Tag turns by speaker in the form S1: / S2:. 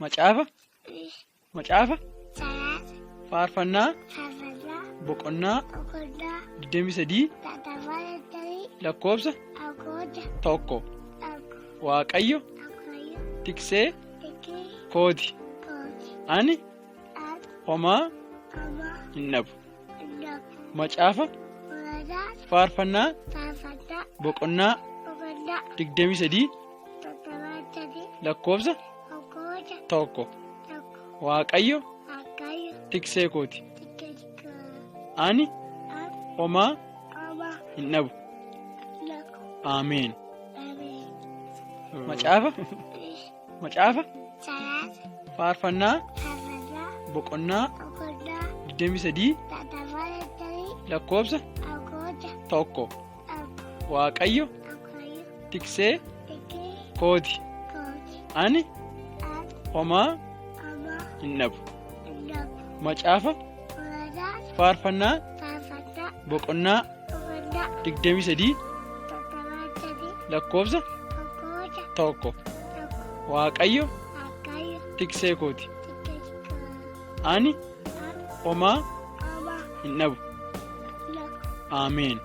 S1: Macaafa. Macaafa. Faarfannaa. Boqonnaa. 23 lakkoofsa 1. Waaqayyo tiksee kooti. Ani homaa hin dhabu. Macaafa Faarfannaa boqonnaa 23 lakkoofsa 1. Waaqayyo tiksee kooti. Ani homaa hin dhabu. Ameen. Macaafa Macaafa Faarfannaa boqonnaa 23 lakkoofsa 1. Waaqayyo tiksee kooti. Ani homaa hin dhabu. Macaafa Faarfannaa boqonnaa 23 lakkoofsa 1. Waaqayyo tiksee kooti. Ani homaa hin dhabu. Ameen.